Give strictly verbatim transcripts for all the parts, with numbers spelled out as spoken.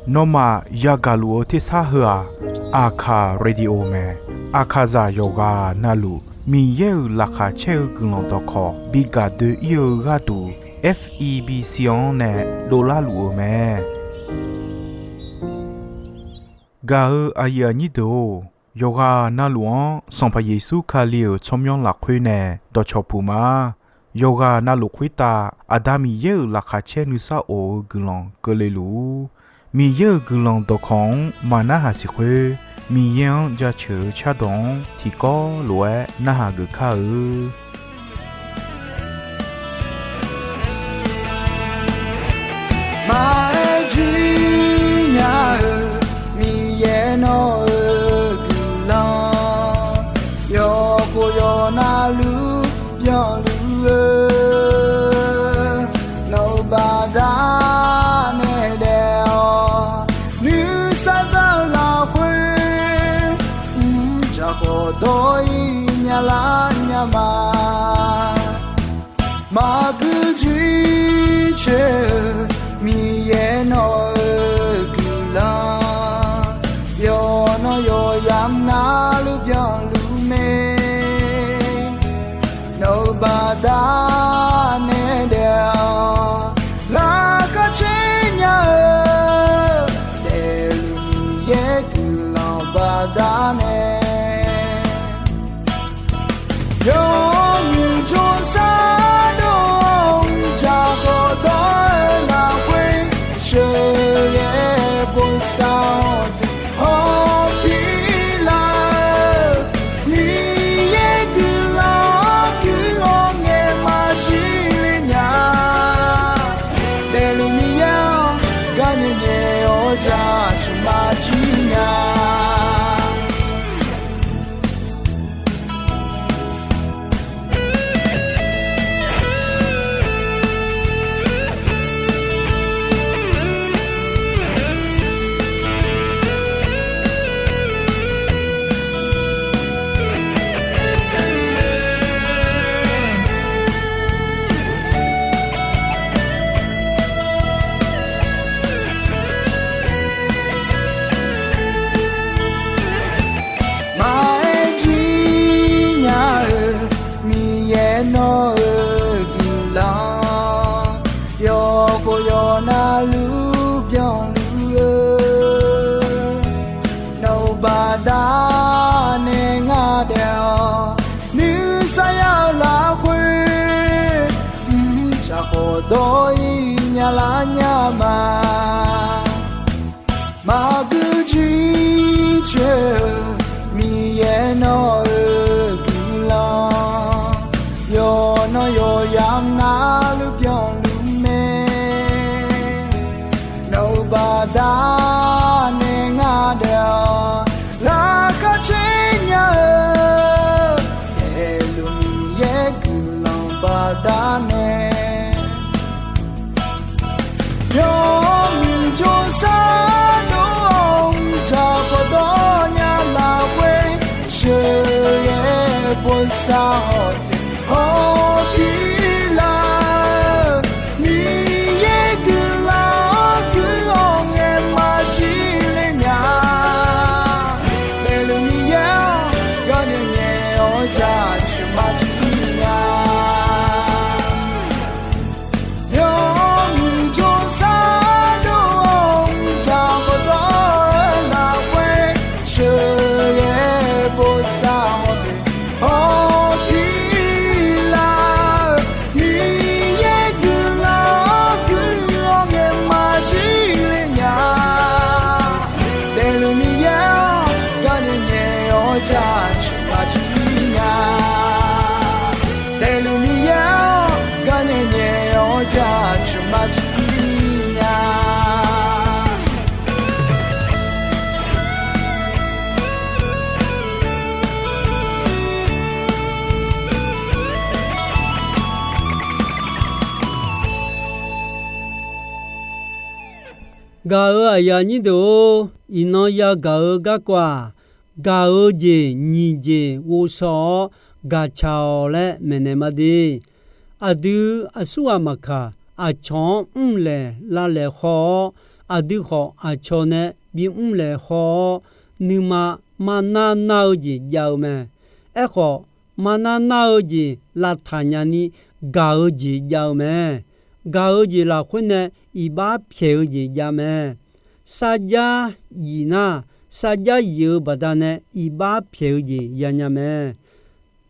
Nawmaf yagaq luf-eu tersar heu-aq, Aqkaq Radio mae. Aqkaqzaq yawqghaq navluf Miqyaer-euq laqkhaq caer-eu guiqlanq dawqkawq bi gaq doe-ir-eu gharduq, F E B C-anr nae dovlar luf-euq mae. Gaq-eu aqyuif aqnyir deuq-or, yawqghaq navluf-anr Sanqpaq Yeqsur Kali-euq tsawrmyanr lafkhoer nae dawqcawq puq ma. Yawqghaq navluf khoertav Aqda Miqyaer-euq laqkhaq caer nuisar of-eu guiqlanq keuvle luf-ur. Miqyaer-euq guiqlanq dawqkawq-anr maqnarhaq siq khoer, Miqyaer-anr jaceuq-eu cardawq-anr tiqkawv lof-aer narhaq geuf kar-eu. Maqaer jir nya-eu Miqyaer nawq-euq guiqlanq, yawkhof yawqnavluf byanluf-eu, nawq-euq baqda nae daef-awq. Nuisar za-eu lafkhoer, mrjaq khawf dawr-ir nya lar nya ma. Maqgui jir coer-eu Miqyaer nawq-euq guiqlanq, yawqnan yawqyamq navluf byanluf mae. Nawq-euq baqda nae daef-awq. Laqkhaq caer nya-eu daefluf Miqyaer guiqlanq baqda nae, yawmuiq jawrsar dov-awr mrjaq khawf dawr-eu lafkhoer, sheuqghae bosav-awq teq hawr pir lar-eu, Miqyaer guiqlanq-anr gui-awr ngaeq maqjir le nya. Daefluf Miqyaer-anr gar nyae nyae-awr jaceuq maqjir nya. Maqaer jir nya-eu Miqyaer nawq-euq guiqlanq, yawkhof yawqnavluf byanluf-eu, nawq-euq baqda nae ngar daef-awq. Nuisar ya-eu lafkhoer, mrjaq khawf dawr-ir nya lar nya ma. Maqgui jir coer-eu Miqyaer nawq-euq guiqlanq, yawqnan yawqyamq navluf byanluf mae. Nawq-euq baqda nae ngar daef-awq. Laqkhaq caer nya-eu daefluf Miqyaer guiqlanq baqda nae, yawmuiq jawrsar dov-awr mrjaq khawf dawr nya lafkhoer, sheuqghae bosav-awq teq hawr pir lar-eu, Miqyaer guiqlanq-anr gui-awr ngaeq maqjir le nya. Daefluf Miqyaer-anr gar nyae nyae-awr jaceuq maqjir nya. Yawmuiq jawrsar dov-awr mrjaq khawf dawr-eu lafkhoer, sheuqghae bosav-awq teq hawr pir lar-eu, Miqyaer guiqlanq-anr gui-awr ngaeq maqjir le nya. Daefluf Miqyaer-anr gar nyae nyae-awr jaceuq maqjir nya. Daefluf Miqyaer-anr gar nyae nyae-awr jaceuq maqjir nya. Gaq-euq aqyuif aqnyir deuq-or, iqnan yagaq-eu garkawv-aq, gaq-eu jeq nyiq jeq ghovshaw-awr gaqcaq-awq laer maeqnaeq ma de. Aqdui aqsurghaq maqkaq, aqcawq-anr mrlaeq lavlaeq haw-awr, aqdui khawf aqcawq nae bimr laeq haw-awr, nuima marnar nar-eu jeq jav-eu mae. Aerkhawf, marnar nar-eu jeq lavtaq nyani gaq-eu jeq jav-eu mae. Gaq-eu jeq lafkhoer nae iqbax pyaeq-eu jeq jav mae. Sarjax yif nar, sarjax yif-eu baqdanae iqbax pyaeq-eu jeq yanya mae.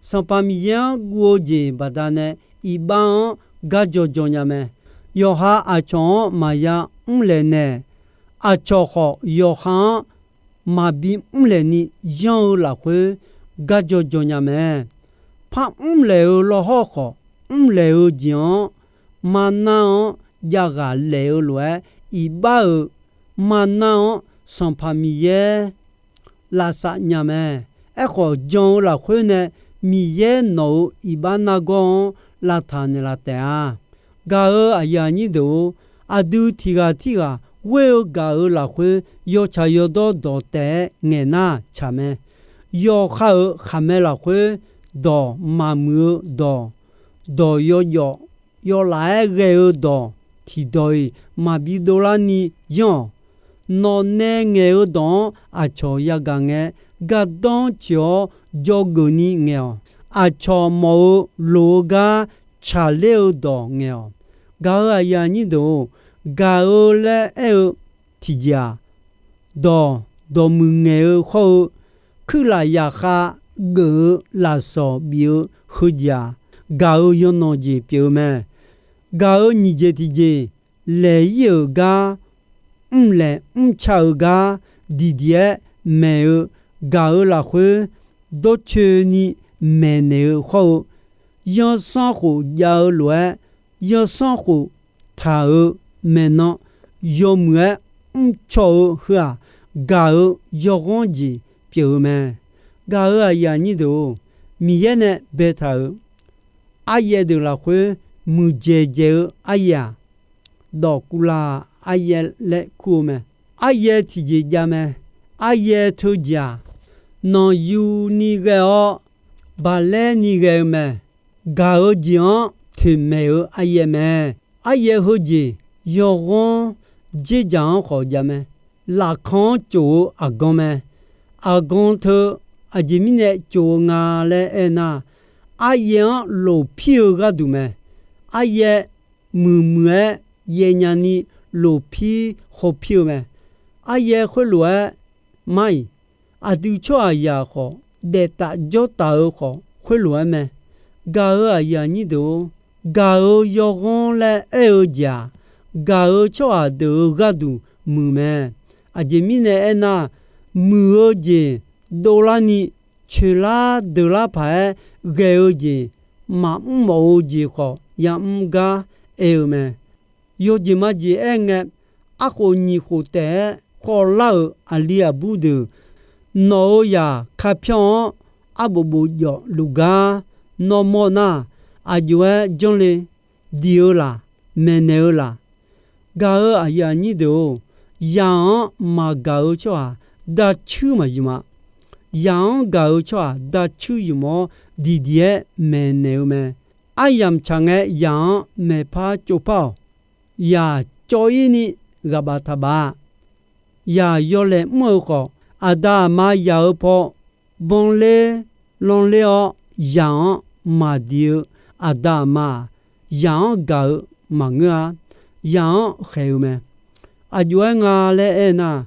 Sanqpaq Miqyaer-anr guv-eu jeq baqdanae iqbax-anr garjaw jaw nya mae. Yawqha aqcawq-anr maqya mrlaeq naeq, aqcawq khawf yawqha-anr maqbi mrlaeq ni yanr-eu lafkhoer garjaw jaw nya mae. Par mrlaeq-eu lawrhawr khawf, mrlaeq-eu jeq-anr marnar-anr javghaq laeq-eu lof-aer, iqbax-euq marnar-anr Sanqpaq Miqyaer lavsav nya mae. Aerkhawf, jan-eu lafkhoer nae Miqyaer nawq-euq iqbax nargawr-anr lavtaq naeqlaf taef-a. Gaq-euq aqyuif aqnyir deuq-or, aqdui tiq ghaq tirghaq ghoer-eu gaq-euq lafkhoer yawtsaq yawdawr dawq taef-aer ngaeq nar tsaq mae. Yawkhav-euq khaqmae lafkhoer dawq maqmuiq-eu dawq, dawq yawjawf yawlaf-aer ghae-eu dawq tiqdawq-iq maqbi dovlar ni yanr-awq. Nawq nae ngaeq-eu dawq-anr aqcawq yagaq ngae, gardanr tsoeq-awr dzawgeuf ni ngaeq-awq. Aqcawq mawf-eu loq-eu gar tsaqler-eu dawq ngaeq-awq. Gaq-euq aqyuif aqnyir deuq-or, gaq-eu laer aer-eu tiqjeq-aq, dawq dawqmuiq ngaeq-eu hawr-eu, kuirlaf yaqkhav geuf-eu lafsawq bif-eu heujeq-aq, gaq-eu yawqnan jeq pyeuf-eu mae. Gaq-eu nyiq jeq tiqjeq, laeq-ir-euq gar, mrlaeq mrca-eu gar, diqdiq-aer maeq-eu, gaq-eu lafkhoer dawrcoeni maeqnaeq-eu hawr-eu, yanrsanrkhof jav-eu lof-aer, yanrsanrkhof taq-eu maeqnan yawmuiq-aer mrcaw-eu heu-aq, gaq-eu yawghanr jeq pyeuf-eu mae. Gaq-eu aqyuif aqnyir deuq-or, Miqyaer nae baetaq-euq aryaev deuq lafkhoer muiqdzaeq dzaeq-eu aryaev-aq, dawqkuvlaq aryaev laer kur-eu mae. Aryaev tiqjeq jav mae. Aryaev teujeq-aq, nanqyuni ghae-awr baqlaer ni ghae-eu mae. Gaq-eu jeq-anr toeqmaeq-eu aryaev mae. Aryaev heujeq yawghanr dzerdzaq-anr khawf jav mae. Lafkan-anr cof-eu aqgan mae. Aqgan teu aqjeq mirnae cof-eu nga laer aernar, aryaev-anr lofpir-eu gharduq mae. Aryaev muiqmuiq-aer yaev nyani lofpir hawpir-eu mae. Aryaev khoerlof-aer mar-iq, aqdui tsawrhaqzaq khawf daeftaf jawrtaf-eu khawf khoerlof-aer mae. Gaq-eu aqyuif aqnyir deuq-or, gaq-eu yawghanr laer aer-eu jeq-aq, gaq-eu tsawrhaq deuq-eu gharduq muiq mae. Aqjeq mirnae aernar, muiq-eu jeq dovlarni coeqlar deuqlar paq-aer ghae-eu jeq, maqmr mawf-eu jeq khawf yamr gar aer-eu mae. Yawjeq majeq aerngae, arkhof nyiq khof taef-aer khawvlar-euq aqli aqbur deuq, nawq-euq zaq kapyanr-anr arbof bof jawf luf gar nawr mawr nar, aqjox-aer janrle diq-eu laf, maeqnaeq-eu laf. Gaq-eu aqyuif aqnyir deuq-or, zaq-anr maqgaq-eu tsawrhaq dacuir maqzmq-a. Zaq-anr gaq-eu tsawrhaq dacuir zmq-awr, diqdiq-aer maeqnaeq-eu mae. Aryamq tsaq ngae, zaq-anr maeqpar tsovpar-awq. Zaq cawv-ir ni ghaqbaf taqbaf-a. Zaq yawlaeq mr-eu khawf, aqda aqma zaq-eu paw banler lanler-awr, zaq-anr maqdiq-eu aqda aqma-aq, zaq-anr gaq-eu maqngeur-a. Zaq-anr khaeq-eu mae. Aqjox-aer nga laer aernar,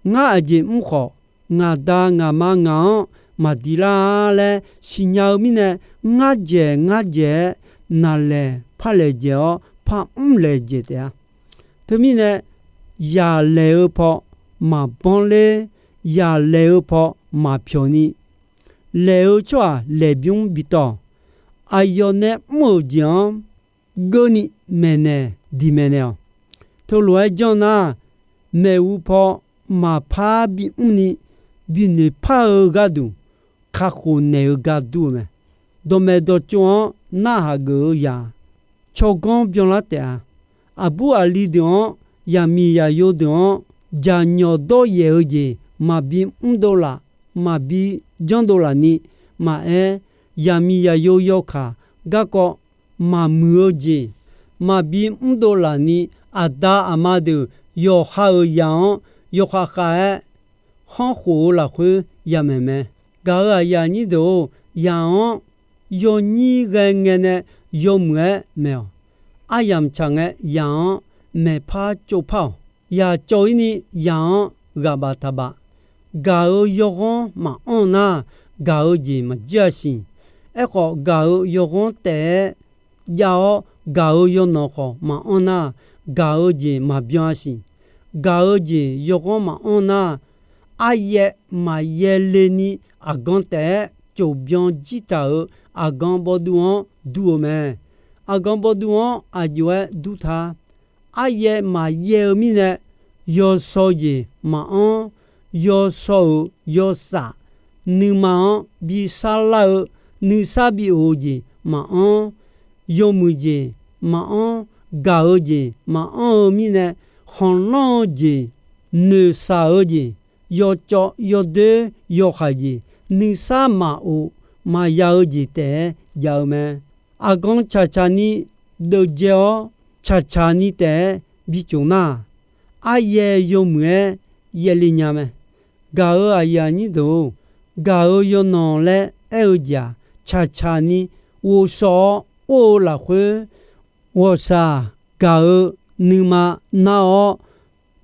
ngar aqjeq mr khawf, ngaq da ngaq ma ngaq-anr maqdiq lar-a laer siqnya-eu mirnae, ngar dzaeq ngar dzaeq-aer naqlaeq par laejae-awr par mr laejae taef-a. Teumirnae, zaq laeq-eu paw maqbanr ler, zaq laeq-eu paw maqpyawq ni, laeq-eu tsawrhaq laeqbymr bitawq, aqyawf nae mr-euq jeq-anr geurni maeqnaeq diq maeqnaeq-awq. Teulof-aer janr nar, maeqhu paw maqpar bimr ni binoeq par-eu gharduq kakhof naeq-eu gar dur-eu mae. Dawqmaeq dawqtsov-anr narhaq geuf-eu zaq, tsawrganr byanlar taef-a. Aqbur aqli deuq-anr, zaqmiq zaqyo deuq-anr, jaqnyawq dawryaef-eu jeq maqbi mrdov laf, maqbi janrdov laf ni maqaer, zaqmiq zaqyo yawkaq garkawv maqmuiq-eu jeq, maqbi mrdov laf ni, aqda aqma deuq yawqha-euq zaq-anr yawkhav khav-aer khanrkhof-eu lafkhoer yamaeq mae. Gaq-euq aqyuif aqnyir deuq-or, zaq-anr yawnyir ghae ngae nae yawmuiq-aer maeq-awq. Aryamq tsaq ngae, zaq-anr maeqpar tsovpar-awq. Zaq cawv-ir ni zaq-anr ghaq baf taq baf. Gaq-euq yawghanr maqanr nar, gaq-eu jeq maqjir-a siq. Aerkhawf, gaq-euq yawghanr taef-aer jav-awr, gaq-euq yawnanq khawf maqanr nar, gaq-eu jeq maqbyan-a siq. Gaq-eu jeq yawghanr maqanr nar, aryaev maqyaev le ni aqgan taef-aer cof byan jir taq-euq aqgan bawvduv-anr dur-eu mae. Aqgan bawvduv-anr aqjox-aer dur ta. Aryaev maqyaev-eu mirnae, yawsaw jeq maqanr, yawsaw-euq yawsaf nuima-anr bi sarlar-eu nuisar bi of-eu jeq maqanr, yawmuiq jeq maqanr, gaq-eu jeq maqanr-eu mirnae, khanqlanr-eu jeq, noeqshaq-eu jeq, yawcawv yawdoer yawhaiq jeq, nuisar maqof maqya-eu jeq taef-aer jav-eu mae. Aqgan tsaqtsaq ni deuvdzae-awr, tsaqtsaq ni taef-aer bi cof nar, aryaev yawmuiq-aer yaevle nya mae. Gaq-euq aqyuif aqnyir deuq-or, gaq-euq yawnanq laer aer-eu jeq-aq, tsaqtsaq ni ghovshaw-awr or-eu lafkhoer, ghawqshaq gaq-eu nuima nar-awr,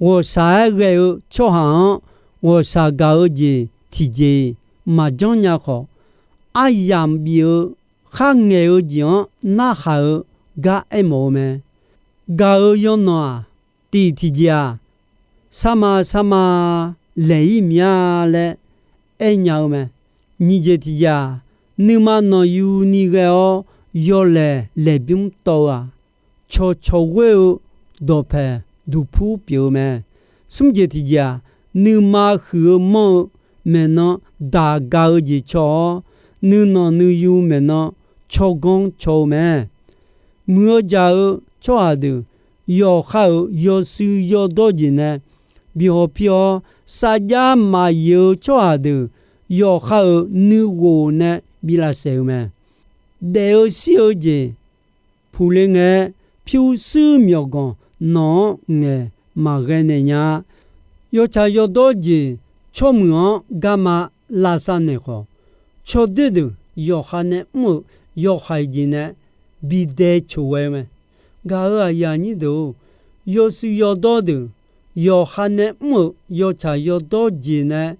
ghawqshaq-aer ghae-eu tsawrhaq-anr ghawqshaq gaq-eu jeq tiqjeq-iq maqjanr nya khawf, aryamq bif-eu khar ngaeq-eu jeq-anr narhaq-eu gar aermawf-eu mae. Gaq-euq yawnanq-aq, tiq tiqjeq-aq, sarma sarma laeq-ir mia laer aernya-eu mae. Nyiq jeq tiqjeq-aq, nuima nanqyu ni ghae-awr yawlaeq laeqbymr tawv-eu-aq, cawqcawq ghoer-eu dawqpaeq duqpur pyeuf-eu mae. Smr jeq tiqjeq-aq, nuima huiq-eu manr-eu maeqnan daq ga-eu jeq caw-awr, nuinanq nuiyu maeqnan tsawrganr caw-eu mae. Muiq-eu jaq-eu tsawrhaq deuq yawqha-euq yawshuif yawdawr jeq nae bi hawpir-awr, sarjax maqyuif-eu tsawrhaq deuq yawqha-euq nuighof nae bi lavsaef-eu mae. Daef-eu shir-eu jeq puqle ngae-aer, pyurshuir myawqganq nawq-anr ngaeq maqghae naeq nya-a. Yawtsaq yawdawr jeq tsawrmuiq-anr garma lavsav naeq khawf, tsawrdoer deuq yawqha nae mr-euq yawhaiq jeq nae bi dae coq ghae-eu mae. Gaq-euq aqyuif aqnyir deuq-or, yawshuif yawdawr deuq yawqha nae mr-euq yawtsaq yawdawr jeq nae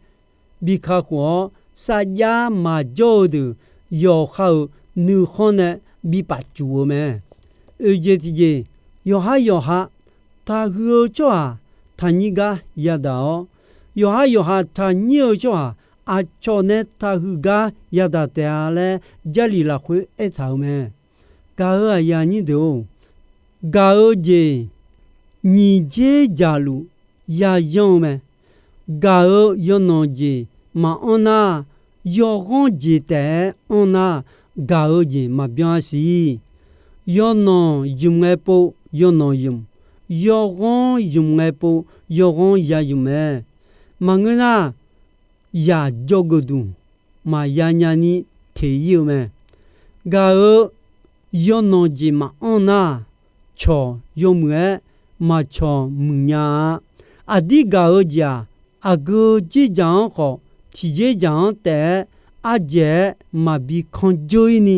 bi kakhof-awr, sarjax maqjawr-eu deuq yawqha-euq nuikhanr nae bi pafcuf-eu mae. Oeqjeq tiqjeq, yawqhar yawqha taqhuiq-eu tsawrhaq taqnyir gar yadaq-awr, yawqhar yawqha taqnyir-eu tsawrhaq aqcawq nae taqhuiq gar yadaq taef-a laer Jarlif lafkhoer aertaq-euq mae. Gaq-euq aqyuif aqnyir deuq-or, gaq-eu jeq nyiq dzer jaqluf yayanr-eu mae. Gaq-eu yawnanq jeq maqanr nar, yawghanr jeq taef-aer anr nar, gaq-eu jeq maqbyan-a siq. Yawnanq ymq ngae pov yawnanq ymq, yawghanr ymq ngae pov yawghanr ya ymq mae. Maqngeur nar, yaq jawrgeuf duq maqya nya ni teq-ir-eu mae. Gaq-eu yawnanq jeq maqanr nar, cawq yawmuiq-aer maqcawq muiq nya-a. Aqdir gaq-eu jeq-aq, aqgeu dzerdzaq-anr khawf, tiqdzerdzaq-anr taef-aer ardzaeq-aer maqbi kanr dzeur-ir ni,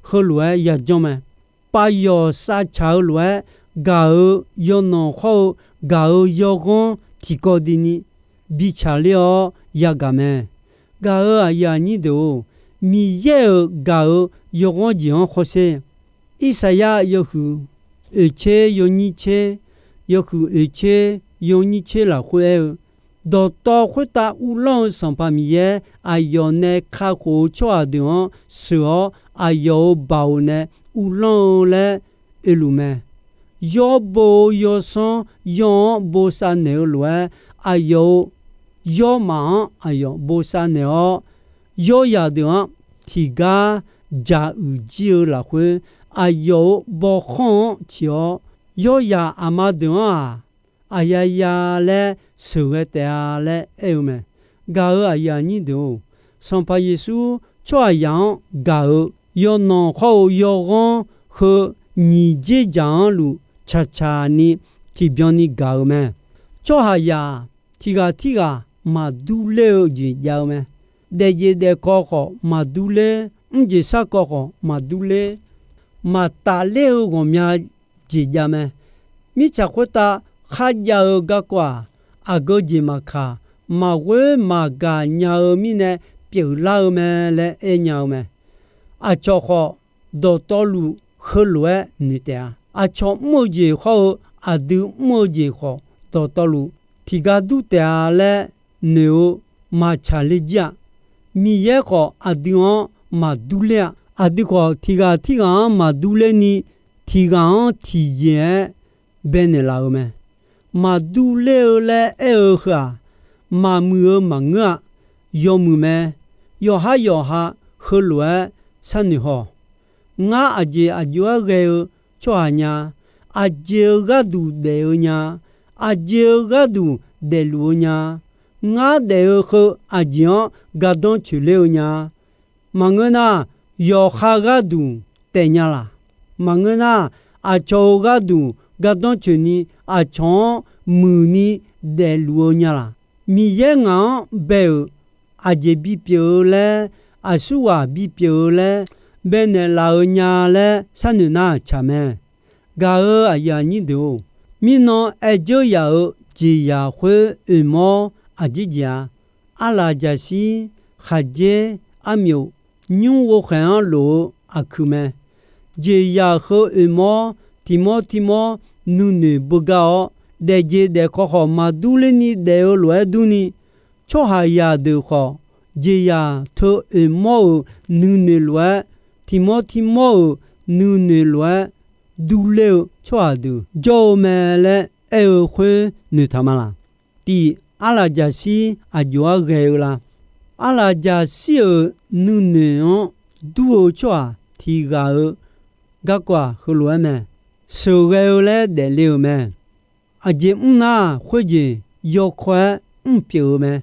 heulof-aer yajanr mae. Paf yawq savtsaq-eu lof-aer, gaq-eu yawnanq hawr-eu gaq-eu yawghanr tiqkawv dini bi tsaqler-awr yagaq mae. Gaq-eu aqyuif aqnyir deuq-or, Miqyaer-euq gaq-eu yawghanr jeq-anr hawsher. Irsaqyar yawhuiq oeqtser yawnyir tser, yawhuiq oeqtser yawnyir tser lafkhoer aer-eu, Dawqtawv khoertav uvlanr-eu Sanqpaq Miqyaer aqyawf nae kakhof-eu tsawrhaq deuq-anr sheuq-awr, aqyawf-euq baoq nae uvlanr-eu laer oeluf mae. Yawr bo-eu yawsanr yawr-anr bosav naeq-eu lof-aer, aqyawf-euq yawrmaf-anr aqyawf bosav naeq-awr, yawryaq deuq-anr tiqgar jaq uiq jir-eu lafkhoer, aqyawf-euq bawkhanr-anr ciq-awr, yawryaq aqma deuq-anr-aq, aqyaya laer sheuqghae taef-a laer aer-eu mae. Gaq-euq aqyuif aqnyir deuq-or, Sanqpaq Yeqsur tsawrhaqzaq-anr gaq-eu yawnanq hawr-eu yawghanr heu nyiq dzer dzaq-anr luf tsaqtsaq ni tiqbyan ni gaq-eu mae. Tsawrhaqzaq tiq ghaq tirghaq maqdur ler-eu jeq jav-eu mae. Daefjeq daefkawv khawf maqdur ler, mrjeq sarkawv khawf maqdur ler, maqtaf ler-eu ghawqmya jeq jav mae. Mirtsaq khoertav kharjav-eu garkawv-aq, aqgeu jeq maqkaq, maqghoer maqgaq nya-eu mirnae pyeuflar-eu mae laer aernya-eu mae. Aqcawq khawf, dawqtawvluf heulof-aer noeq taef-a. Aqcawq mr-eu jeq hawr-eu aqdui mr-eu jeq khawf, dawqtawvluf tiqgar dur taef-a laer noeq-eu maqtsaq ler jir-a. Miqyaer khawf, aqdui-anr maqdur ler-a. Aqdui khawf, tiq ghaq tirghaq-anr maqdur ler ni, tiq ghaq-anr tiqjeq-aer baenaeq laf-eu mae. Maqdur ler-eu laer aer-eu heu-aq, maqmuiq-eu maqngeur-a. Yawmuiq mae. Yawqhar yawqha heulof-aer sharnoeq haw. Ngar aqjeq aqjox-aer ghae-eu tsawrhaq nya, aqjeq-eu gharduq daef-eu nya, aqjeq-eu gharduq daefluf-eu nya, ngar daef-eu heu aqjeq-anr gardanr coeqler-eu nya. Maqngeur nar, yawqha gharduq taef nya laq. Maqngeur nar, aqcawq-euq gharduq gardanr coeqni, aqcawq-anr muiqni daefluf-eu nya laq. Miqyaer ngaq-anr bae-euq aqjeq bipyeuf-eu laer, aqsurghaq bipyeuf-eu laer, baenaeq laf-eu nya laer sharnoeq nar tsaq mae. Gaq-euq aqyuif aqnyir deuq-or, mirnan aer dzeur yaf-euq jeqzaq khoer oeqmawr aqjeq jeq-a. Arlaq jaqshir, khaqdzer, armyof, nymr ghovkhaeq-anr lof-eu aqkuiq mae. Jeqzaq heu oeqmawr tiq mawr tiq mawr nuinoeq beugar-awr, daefjeq daefkawv khawf maqdur lerni daef-eu lof-aer durni, tsawrhaqzaq deuq khawf, jeqzaq teu oeqmawr-euq nuinoeq lof-aer, tiq mawr tiq mawr-euq nuinoeq lof-aer durler-eu tsawrhaq deuq jawr-eu mae laer aer-eu khoer noeqtaq ma laq? Tiq, arlaq jaqshir aqjox-aer ghae-eu la? Arlaq jaqshir-euq nuinoeq-anr dur-eu tsawrhaq tiq ghaq-euq garkawv-aq, heulof-aer mae. Sheuqghae-eu laer daefle-euq mae. Aqjeq mr nar, khoerjeq yawkawr-aer mr pyeuf-eu mae.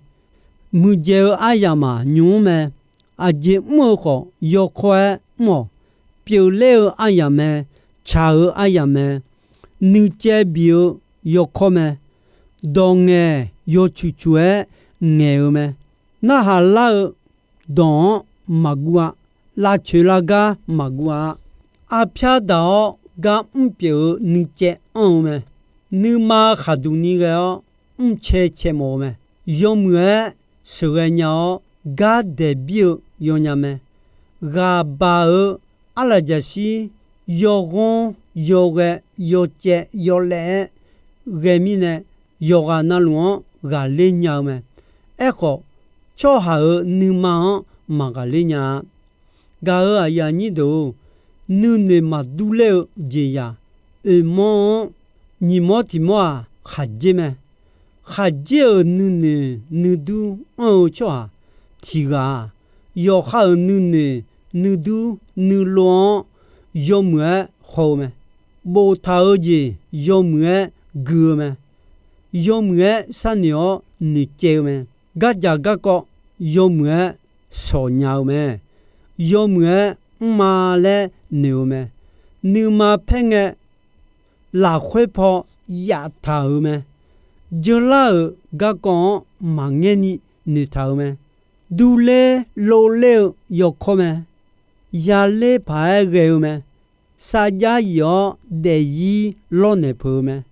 Muiqdzaeq-eu aryamq-aq, nymq-mr mae. Aqjeq mr-eu khawf, yawkawr-aer mr-awq. Pyeufler-eu aryamq mae. Tsaq-eu aryamq mae. Nuicaev bif-eu yawkawr mae. Dawq ngaeq yawcuq cuq-aer ngaeq-eu mae. Narhaq lar-eu dawq-anr maqguv-a. Lavcoeq lar gar maqguv-a. Arpyar daq-awr gar mr pyeuf-eu nuicaev anr-eu mae. Nuima khaqduq ni ghae-awr mrcae cae mawf-eu mae. Yawmuiq-aer sheuqghae nya-awr, gar daeqbir-eu yawnya mae. Ghaqbaq-euq arlaq jaqshir, yawghanr, yawghae, yawcaev, yawlaef-aer ghae mirnae, yawqghaq navluf-anr ghaqler nya-eu mae. Aerkhawf, tsawrhaq-euq nuima-anr maqghaqler nya-a. Gaq-euq aqyuif aqnyir deuq-or, nuinoeq maqdur ler-eu jeqzaq oeqmawr-anr nyiq mawr tiq mawr-aq, khaqdzer mae. Khaqdzer-euq nuinoeq nuidur anr-eu tsawrhaq tiq ghaq-aq, yawqha-euq nuinoeq nuidur nuilov-anr yawmuiq-aer haw-eu mae. Boftaq-eu jeq yawmuiq-aer gui-eu mae. Yawmuiq-aer sharnoeq-awr noeqcaev-eu mae. Gardzaq garkawv yawmuiq-aer shawq nya-eu mae. Yawmuiq-aer mrma laer noeq-eu mae. Nuima paer ngae, lafkhoer paw yaftaq-euq mae. Jeurlar-euq garkawv-anr maqngaer ni noeqtaq-euq mae. Durler lovler-eu yawkawr mae. Yaler paq-aer ghae-eu mae. Sarjax yif-awr daefzir lawrnaeq peuq-eu mae.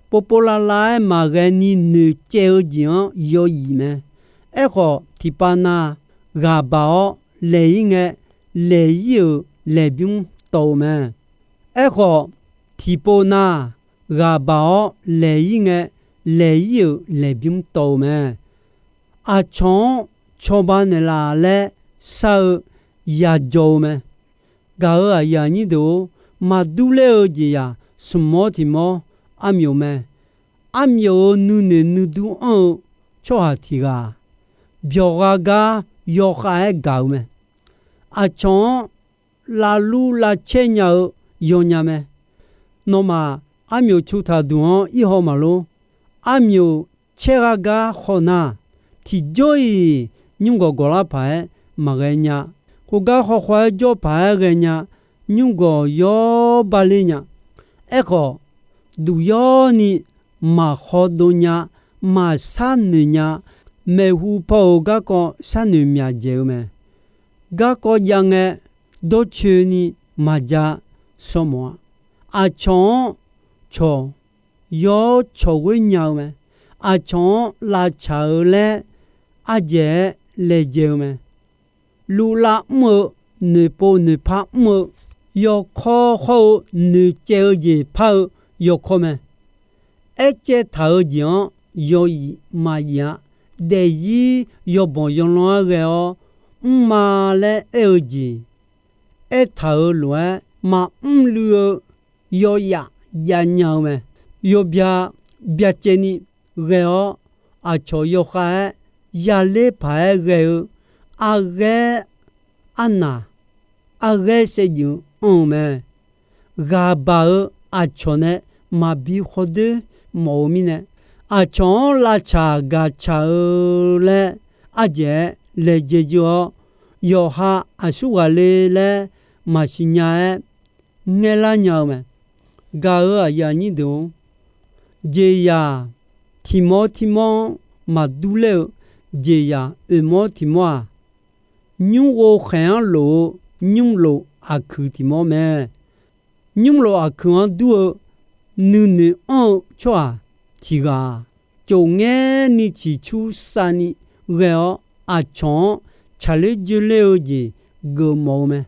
Povpov lavlav-aer maqghae ni noeqcaev-eu jeq-anr yawzif mae. Aerkhawf, tiqpav na ghaqbaq-awr laeq-ir ngae, laeq-ir-euq laeqbymr tawv-eu mae. Aerkhawf, tiqpov na ghaqbaq-awr laeq-ir ngae, laeq-ir-euq laeqbymr tawv-eu mae. Aqcawq-anr cawba naeqlaf laer shar-eu yajawr-eu mae. Gaq-euq aqyuif aqnyir deuq-or, maqdur ler-eu jeqzaq smq mawr tiq mawr armyof mae. Armyof-euq nuinoeq nuidur anr-eu tsawrhaq tiq ghaq, byawq gha gar yawkhav-aer gaq-eu mae. Aqcawq-anr lavlur lavcaer nya-eu yawnya mae. Nawmaf armyof cu taqduq-anr ir haw maqlor. Armyof caer ghar gar haw nar, tiqjawr-iq nymrgawq gawqlar paq-aer maqghae nya. Khoergar hawkhaw-aer jawr paq-aer ghaenya. Nymrgawq yawr yawr bale nya. Aerkhawf, duq yawr ni maq khawdov nya, maq sharnoeq nya, maeqhu paw-euq garkawv sharnoeq myaq dzaeq-eu mae. Garkawv jav ngae, dawrcoeni maqja shawr mawf-a. Aqcawq-anr cawq, yawr cawq ghoer nya-eu mae. Aqcawq-anr lavcaq-eu laer ardzaeq-aer laejae-eu mae. Luvlav mr-eu, noeqpov noeqpar mr-eu, yawkawr hawr-eu noeqcaev-eu jeq par-eu yawkawr mae. Aercaev taq-eu jeq-anr yawyif maqyif-a. Daefzir yawbanq yawlanr-aer ghae-awr, mrma laer aer-eu jeq aertaq-euq lof-aer maqmr luiv-eu yawyaf jav nya-eu mae. Yawbya byacaev ni ghae-awr, aqcawq yawkhav-aer yaler paq-aer ghae-eu arghaer arnaq, arghaer saevdzeuf anr-eu mae. Ghaqbaq-eu aqcawq nae maqbi khawdoer mawf-eu mirnae, aqcawq-anr lavcaq gaqcaq-eu laer ardzaeq-aer laejae dzeur-awr, yawqha aqsurghaq le laer maqsiq nya-aer ngaerlar nya-eu mae. Gaq-euq aqyuif aqnyir deuq-or, jeqzaq tiq mawr tiq mawr-anr maqdur ler-eu jeqzaq oeq mawr tiq mawr-aq, nymr ghov khaeq-anr lof-eu nymrlof aqkuiq tiq mawr mae. Nymrlof aqkuiq-anr dur-eu nuinoeq anr-eu tsawrhaq tiq ghaq-aq, cofngaer ni ciqcur savni ghae-awr, aqcawq-anr tsaqler dzoerler-eu jeq geufmawf-eu mae.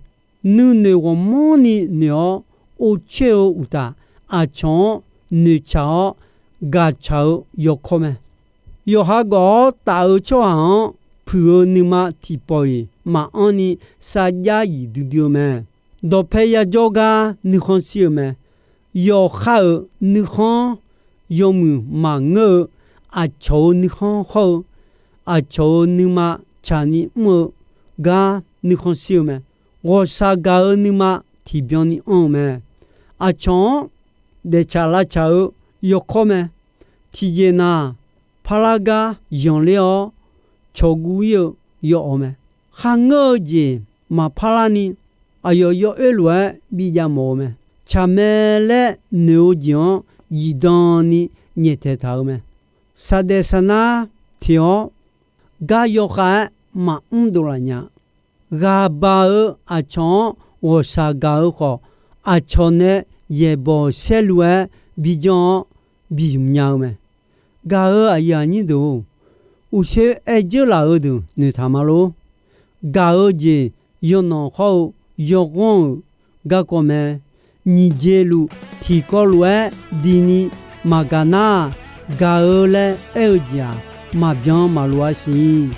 Nuinoeq ghawqmanrni noeq-awr, ovcoer-eu uqtaf, aqcawq-anr noeqtsaq-awr gaqtsaq-eu yawkawr mae. Yawqha gawf-awr taf-eu tsawrhaq-anr puiq-eu nuima tiqpawf-iq maqanr ni sarjax zif duidui-eu mae. Dawqpae yajawr gar nuikhanr shir-eu mae. Yawqha-euq nuikhanr yawmuiq maqngeur-eu, aqcawq-euq nuikhanr hawr-eu, aqcawq-euq nuima tsaqni mr-eu gar nuikhanr shir-eu mae. Ghawqshaq gaq-eu nuima tiqbyan ni anr-eu mae. Aqcawq-anr daeftsaq lavtsaq-eu yawkawr mae. Tiqjeq naq, parlar gar yanqler-awr cawqguv ir-eu yawawq mae. Kharngeur-eu jeq maqpar larni, aqyawf yawoer lof-aer bijav mawf-eu mae. Tsaqmae laer noeq-eu jeq-anr zifdan ni nyaeftaeq taq-eu mae. Saqdaef saqnar teq-awr, gar yawkhav-aer maqmr dovlaf nya. Ghaqbaq-eu aqcawq-anr ghawqshaq gaq-eu khawf, aqcawq nae yaeqbawq saerlu-aer bijanr-awr bizmq nya-eu mae. Gaq-euq aqyuif aqnyir deuq-or, uqshoe aer dzeurlaf-eu deuq noeqtaq ma lor. Gaq-eu jeq yawnanq hawr-eu yawghanr-euq garkawv mae. Nyiq jeq luf tiqkawv lof-aer diqni maqgaq nar, gaq-eu laer aer-eu jeq-aq, maqbyan maqlof-a siq.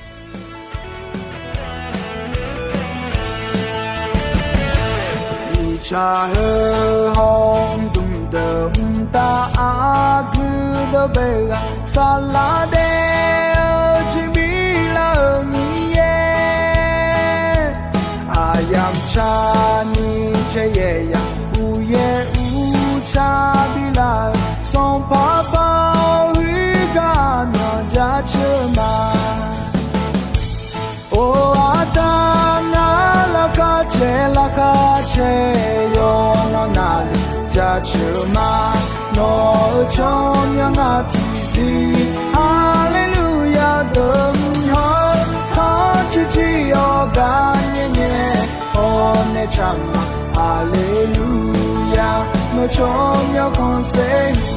Uqtsaq heu hawr mqdmq deuq mqtav aqgeu dawq bae ghaq saqlaq daef-eu jeq bi lar-euq Miqyaer. Aqyamq tsaqni caer yaeq yaq uqyaer uqtsaq bi lar-euq Sanqpaq Baoq huiq gar myawq jaceuq ma. Or, Aqda, ngar laqkhaq caer laqkhaq caer yawqnan navluf jaceuq ma. Nawq-euq tsawrmyanr ngar tiqzir Haleluya deuq mr hawr, khanr ciqciq yawqgar nyae nyae hawr nae tsaq ma. Haleluya, nawq tsawrmyanr khanqsaer ni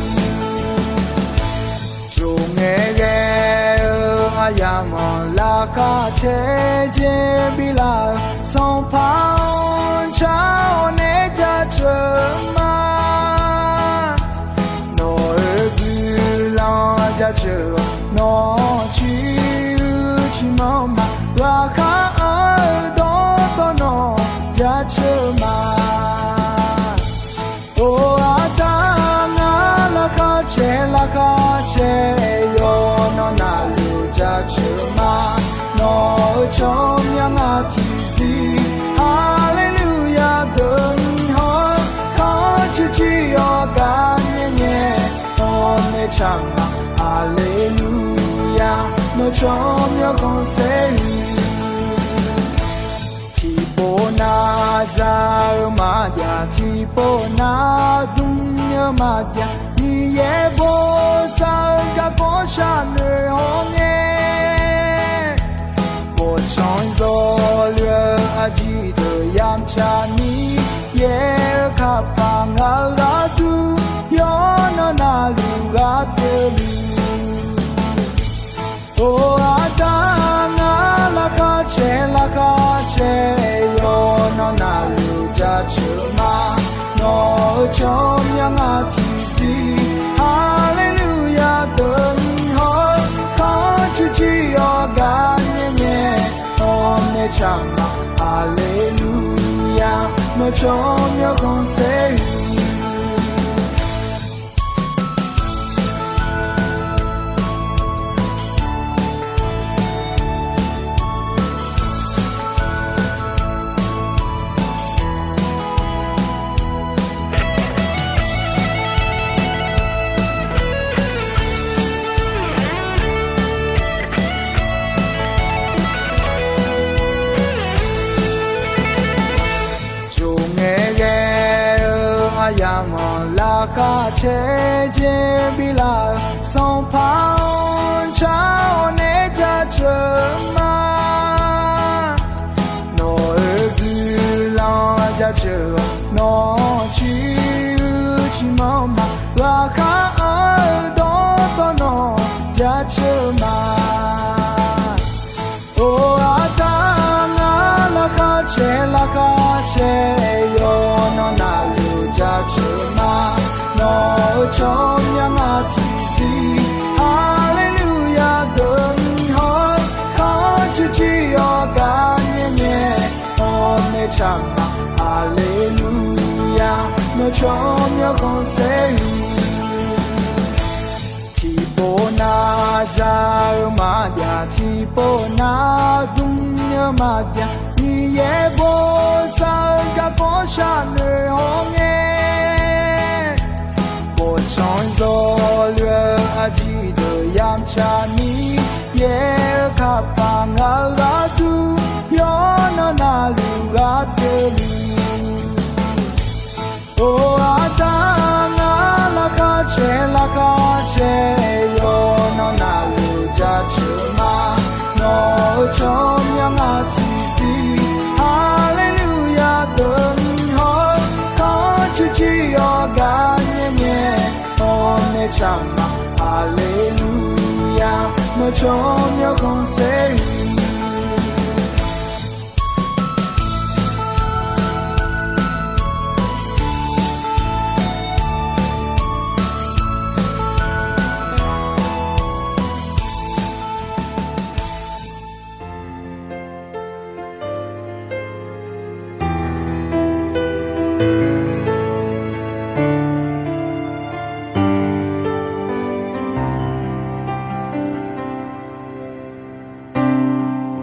Tsov ngae ghae-eu aqyamq-anr laqkhaq caer jeq bi lar-eu Sanqpaq-anr car-awr nae jaceuq ma. Nawq-euq guiqlanq jaceuq-awq, nawq-anr ciq uiq ciqmanr ma. Laqkhaq anr-eu dawqtawvluf nawq jaceuq ma. Or, Aqda, ngar laqkhaq caer laqkhaq caer yawqnan navluf jaceuq ma. Nawq-euq tsawrmyanr ngar tiqzir Haleluya deuq mr hawr, khanr ciqciq yawqgar nyae nyae hawr nae tsaq ma. Haleluya, nawq tsawrmyanr khanqsaer ni tiqpov nar Aqdzaq-euq maqjav tiqpov nar dm-eu maqjav, Miqyaer bosav-eu garkawv sharnoeq hawr ngae, bawqtsanq zawqluf-eu aqjeq deuq yamtsaq ni, Yaer-eu kapaq ngaq-eu gharduq yawqnan navluf ghaq pyeuf luf. Or, aqda ngar laqkhaq caer laqkhaq caer yawqnan navluf jaceuq ma. Nawq-euq tsawrmyanr ngar tiqsiq Haleluya deuq ni hawr-eu, khanr cuqciq yawqgar nyaer ngae, hawr nae tsaq ma. Haleluya, nawq tsawrmyanr khanqsaer-eu Tsov ngae ghae-eu aryamq-anr laqkhaq caer jeq bi laf-euq Sanqpaq-anr car-awr nae jaceuq ma. Nawq-euq guiqlanq jaceuq-awq, nawq ciq uiq ciqmanr ma. Ghaqkhav-anr-eu dawqtawvluf nawq jaceuq ma. Or, aqda ngar laqkhaq caer laqkhaq caer yawqnan navluf jaceuq ma. Nawq-euq tsawrmyanr ngar tiqsiq Haleluya deuq ni hawr-eu, khanr cuqciq yawqgar nyaer ngae, hawr nae tsaq ma. Haleluya, nawq tsawrmyanr khanqsaer-eu Tiqpov nar ja-eu maqjav, tiqpov nar dm-eu maqjav, Miqyaer bosav-eu garkawv sharnoeq hawr ngae, bawqtsanq zawqluf-eu aqjeq deuq yamtsaq ni, yaer-eu kapaq ngaq-eu gharduq yawqnan navluf ghaq pyeuf luf. Or, aqda ngar laqkhaq caer laqkhaq caer yawqnan navluf jaceuq ma. Nawq-euq tsawrmyanr ngar tiqsiq Haleluya deuq ni hawr-eu, khanr cuqciq yawqgar nyaer ngae, hawr nae tsaq ma. Haleluya, nawq tsawrmyanr khanqsaer-eu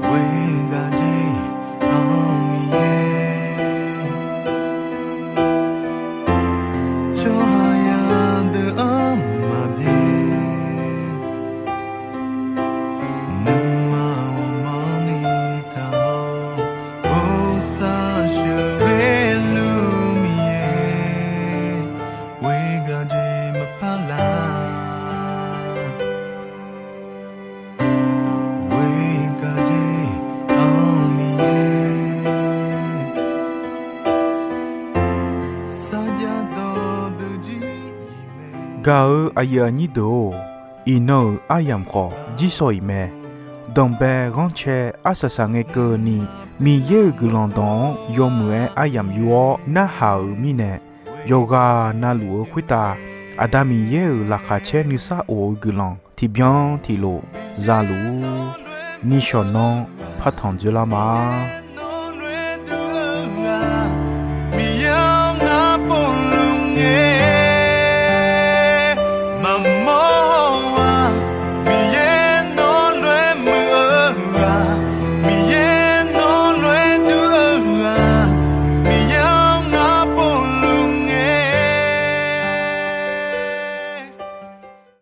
Ghoer gaq jer-anr Miqyaer, tsawrhaq yadeuq-anr maqbyaer, nuima ghawqmanrni taq-awr, bosav sheuqghae luf Miqyaer, ghoer gaq jer maqpar lar. Ghoer gaq jer-anr Miqyaer, sarjax dawqdeuq jir-iq mae. Gaq-eu aqyuif aqnyir deuq-or, iqnan-euq aryamq khawf jir sawq-iq mae. Danqbae ghanrcae arsaq saqngae keuvni, Miqyaer-euq guiqlanq dawq-anr yawmuiq-aer aryamq yur-awr narhaq-euq mirnae, yawqghaq navluf-eu khoertav Aqda Miqyaer-euq laqkhaq caer nuisar of-eu guiqlanq tiqbyan tiqlof zaluf-ur. Nishawq nanr partanq dzoerlar ma.